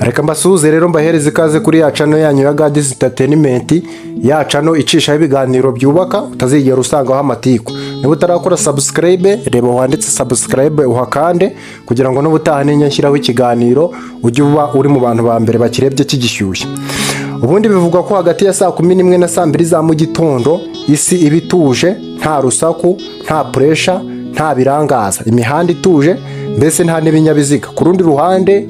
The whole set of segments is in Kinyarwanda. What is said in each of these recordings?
Reka mbasuhuze rero, mbahereze ikaze kuri ya channel yanyu ya Gadis Entertainment, ya channel icishaho ibiganiro byubaka utazigera usangaho amatiku. Niba utarakora subscribe, reba wanditse subscribe uhakande, kugira ngo n'ubutaha ninya nshyiraho ikiganiro ujye uba uri mu bantu ba mbere bakirebye kigishyushye. Ubundi bivugwa ko hagati ya saa 11 na saa 2 za mu gitondo isi iba ituje, nta rusaku, nta pressure, nta birangaza, imihanda ituje, mbese nta n'ibinyabiziga. Ku rundi ruhande,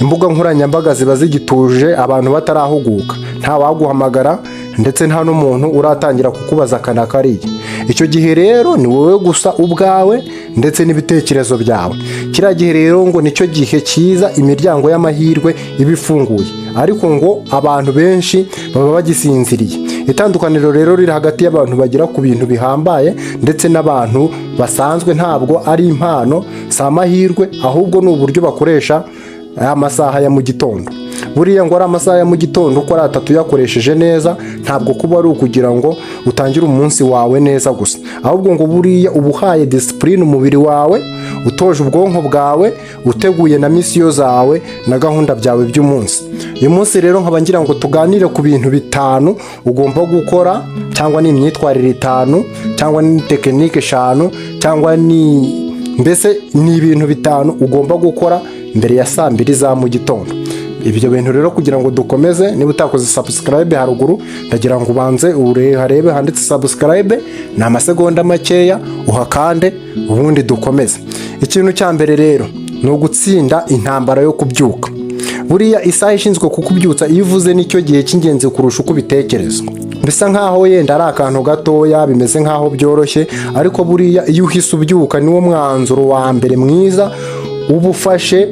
imbuga nkoranyambaga ziba zigituje, abantu batarahuguka, nta waguhamagara, ndetse nta n'umuntu uratangira kukubaza aka na kariya. Icyo gihe rero ni wowe gusa ubwawe ndetse n'ibitekerezo byawe. Kiriya gihe rero ngo nicyo gihe cyiza imiryango y'amahirwe iba ifunguye, ariko ngo abantu benshi baba bagisinziriye. Itandukaniro rero riri hagati y'abantu bagera ku bintu bihambaye ndetse n'abantu basanzwe ntabwo ari impano, si amahirwe, ahubwo ni uburyo bakoresha aya masaha ya mu gitondo. Buriya ngo ari amasaha ya mu gitondo uko ari atatu uyakoresheje neza, ntabwo kuba ari ukugira ngo utangire umunsi wawe neza gusa, ahubwo ngo buriya uba uhaye discipline umubiri wawe, utoje ubwonko bwawe, uteguye na mission zawe na gahunda byawe by'umunsi. Uyu munsi rero nkaba ngira ngo tuganire ku bintu bitanu ugomba gukora, cyangwa ni imyitwarire itanu, cyangwa ni technique eshanu, cyangwa ni mbese ni ibintu bitanu ugomba gukora mbere ya saa 2 za mu gitondo. Ibyo bintu rero, kugira ngo dukomeze, niba utakoze subscribe haruguru, ndagira ngo ubanze harebe handitse subscribe, ni amasegonda makeya, uhakande, ubundi dukomeze. Ikintu cya mbere rero ni ugutsinda intambara yo kubyuka. Buriya isaha ishinzwe kukubyutsa iyo uvuze nicyo gihe cy'ingenzi kurusha uko ubitekereza. Bisa nkaho yenda ari akantu gatoya, bimeze nkaho byoroshye, ariko buriya iyo uhise ubyuka niwo mwanzuro wa mbere mwiza uba ufashe,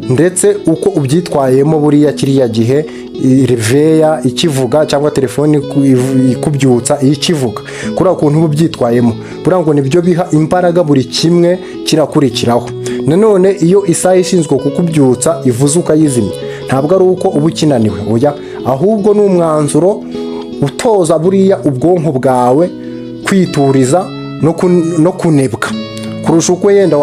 ndetse uko ubyitwayemo buriya kiriya gihe réveil ikivuga cyangwa telefoni ikubyutsa ikivuga, kuriya kuntu uba ubyitwayemo buriya ngo nibyo biha imbaraga buri kimwe kirakurikiraho. Nanone iyo isaha ishinzwe kukubyutsa ivuze ukayizimya, ntabwo ari uko uba ukinaniwe, oya, ahubwo ni umwanzuro utoza buriya ubwonko bwawe kwituriza no kunebwa kurusha uko yenda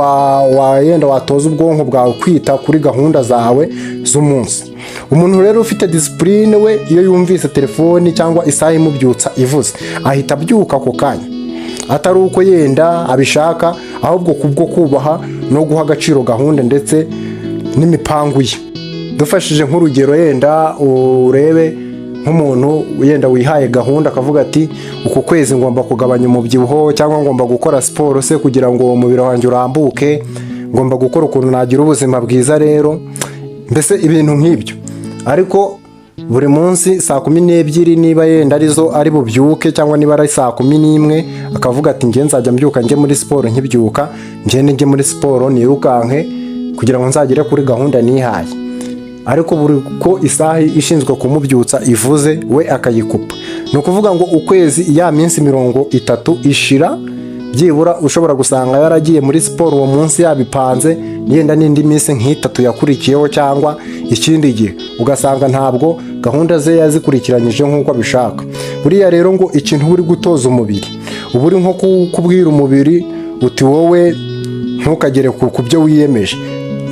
yenda watoza ubwonko bwawe kwita kuri gahunda zawe z'umunsi. Umuntu rero ufite discipline we, iyo yumvise telefoni cyangwa isaha imubyutsa ivuze, ahita abyuka ako kanya, atari uko yenda abishaka, ahubwo kubwo kubaha no guha agaciro gahunda ndetse n'imipangu ye. Dufashije nk'urugero, yenda urebe nk'umuntu yenda wihaye gahunda akavuga ati: "Uku kwezi ngomba kugabanya umubyibuho, cyangwa ngomba gukora siporo se kugira ngo umubiri wanjye urambuke, ngomba gukora ukuntu nagira ubuzima bwiza." Rero mbese ibintu nk'ibyo, ariko buri munsi saa 12 niba yenda arizo ari bubyuke, cyangwa niba ari saa 11, akavuga ati: "Njye nzajya mbyuka njye muri siporo, nkibyuka ngende njye muri siporo, nirukanke kugira ngo nzagere kuri gahunda nihaye." Ariko buri ko isaha ishinzwe kumubyutsa ivuze we akayikupa, ni ukuvuga ngo ukwezi, ya minsi 30 ishira, byibura ushobora gusanga yaragiye muri siporo uwo munsi yabipanze, yenda n'indi minsi nk'itatu yakurikiyeho cyangwa ikindi gihe, ugasanga ntabwo gahunda ze yazikurikiranyije nk'uko abishaka. Buriya rero ngo ikintu uba uri gutoza umubiri, uba uri nko kubwira umubiri uti: "Wowe ntukagere ku byo wiyemeje."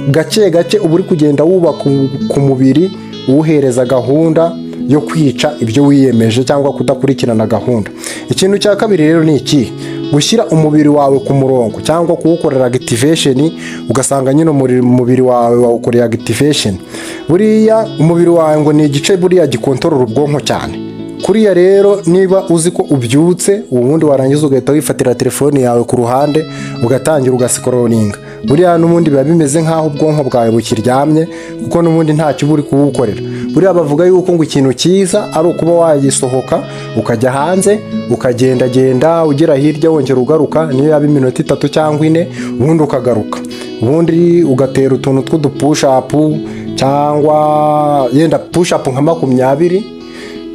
Gake gake uba uri kugenda wubaka ku mubiri, uwuhereza gahunda yo kwica ibyo wiyemeje cyangwa kudakurikirana gahunda. Ikintu cya kabiri rero ni iki: gushyira umubiri wawe ku murongo cyangwa kuwukorera activation. Ugasanga nyine umubiri wawe wawukoreye activation. Buriya umubiri wawe ngo ni igice buriya gikontorora ubwonko cyane. Kuriya rero niba uzi ko ubyutse, ubundi warangiza ugahita wifatira telefoni yawe ku ruhande, ugatangira ugascrollinga, buriya n'ubundi biba bimeze nk'aho ubwonko bwawe bukiryamye, kuko n'ubundi ntacyo uba uri kubukorera. Buriya bavuga yuko ngo ikintu cyiza ari ukuba wagisohoka ukajya hanze, ukagendagenda ugera hirya, wongera ugaruka, niyo yaba iminota 3 cyangwa 4, ubundi ukagaruka, ubundi ugatera utuntu tw'udupush-up, cyangwa yenda push-up nka 20,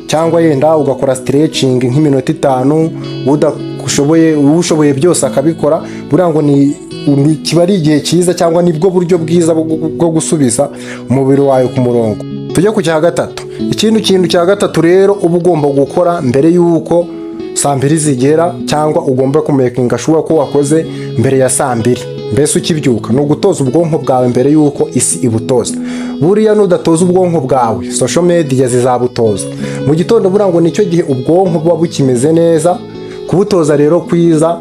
cyangwa yenda ugakora stretching nk'iminota 5, udashoboye, ushoboye byose akabikora. Buriya ngo ni kiba ari igihe cyiza, cyangwa nibwo buryo bwiza bwo gusubiza umubiri wawe ku murongo. Tujye ku cya gatatu. Ikindi kintu cya gatatu rero uba ugomba gukora mbere y'uko saa 2 zigera, cyangwa ugomba kumakinga sure ko wakoze mbere ya saa 2, mbese ukibyuka, ni ugutoza ubwonko bwawe mbere y'uko isi ibutoza. Buriya ngo iyo ubwonko bwawe Buriya nudatoza ubwonko bwawe, social media zizabutoza. Mu gitondo buriya ngo nicyo gihe ubwonko buba bukimeze neza. Kubutoza rero kwiza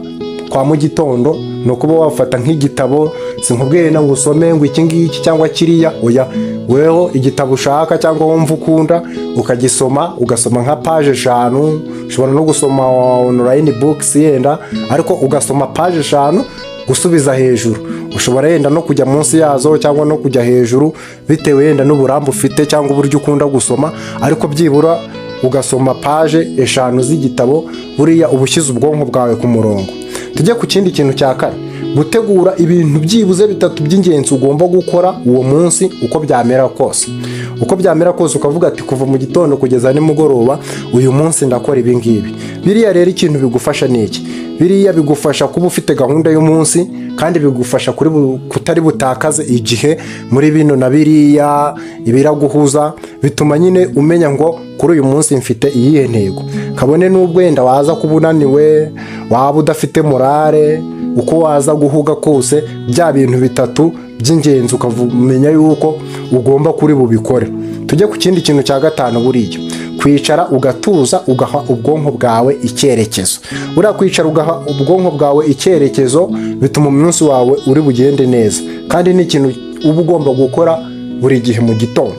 kwa mu gitondo ni ukuba wafata nk'igitabo. Sinkubwiye ngo usome ngo iki ngiki cyangwa kiriya, oya. Weho igitabo ushaka cyangwa wumva ukunda ukagisoma, ugasoma nka paje 5. Ushobora no gusoma online books yenda, ariko ugasoma paje 5 gusubiza hejuru. Ushobora yenda no kujya munsi yazo cyangwa no kujya hejuru, bitewe yenda n'uburambe ufite cyangwa uburyo ukunda gusoma, ariko byibura ugasoma paje 5 z'igitabo. Buriya uba ushyize ubwonko bwawe ku murongo. Tujye ku kindi kintu cya kane: gutegura ibintu byibuze bitatu by'ingenzi ugomba gukora uwo munsi, uko byamera kose. Uko byamera kose, ukavuga ati: "Kuva mu gitondo kugeza nimugoroba uyu munsi ndakora ibi ngibi." Biriya rero ikintu bigufasha ni iki? Biriya bigufasha kuba ufite gahunda y'umunsi, kandi bigufasha kutari butakaze igihe muri bino na biriya ibiraguhuza. Bituma nyine umenya ngo kuri uyu munsi mfite iyihe ntego, kabone n'ubwo wenda waza kuba unaniwe, waba udafite morale, uko waza guhuga kose, bya bintu bitatu by'ingenzi ukamenya yuko ugomba kuri bubikore. Tujye ku kindi kintu cya gatanu: buriya kwicara ugatuza, ugaha ubwonko bwawe icyerekezo. Buriya kwicara ugaha ubwonko bwawe icyerekezo bituma umunsi wawe uri bugende neza, kandi ni ikintu uba ugomba gukora buri gihe. Mu gitondo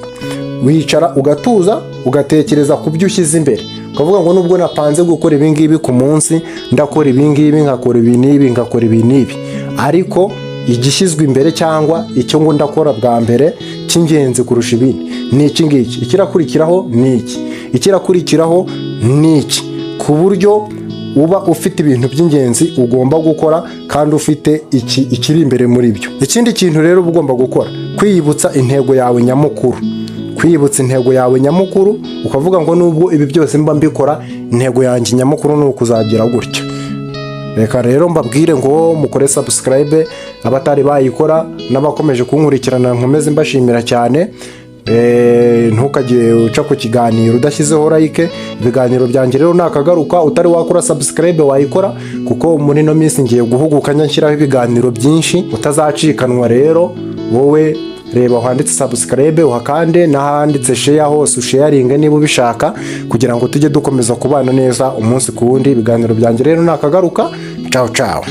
wicara ugatuza, ugatekereza ku byo ushyize imbere, ukavuga ngo: "Nubwo napanze gukora ibi ngibi ku munsi, ndakora ibi ngibi, nkakora ibi n'ibi, nkakora ibi n'ibi, ariko igishyizwe imbere cyangwa icyo ngo ndakora bwa mbere cy'ingenzi kurusha ibindi ni iki ngiki, ikirakurikiraho ni iki, ikirakurikiraho ni iki", ku buryo uba ufite ibintu by'ingenzi ugomba gukora kandi ufite iki ikiri imbere muri byo. Ikindi kintu rero uba ugomba gukora: kwiyibutsa intego yawe nyamukuru. Kwiyibutsa intego yawe nyamukuru, ukavuga ngo: "Nubwo ibi byose mba mbikora, intego yanjye nyamukuru ni ukuzagira gutya." Reka rero mbabwire ngo mukore subscribe abatari bayikora, n'abakomeje kunkurikirana nkomeze mbashimira cyane. Ntukajye uca ku kiganiro udashyizeho like. Ibiganiro byanjye rero nakagaruka. Utari wakora subscribe wayikora, kuko muri ino minsi ngiye guhuguka njya nshyiraho ibiganiro byinshi utazacikanwa. Rero wowe reba ahanditse subscribe uhakande, n'ahanditse share hose usharinge niba ubishaka, kugira ngo tujye dukomeza kubana neza umunsi ku wundi. Ibiganiro byanjye rero nakagaruka. Ciao ciao.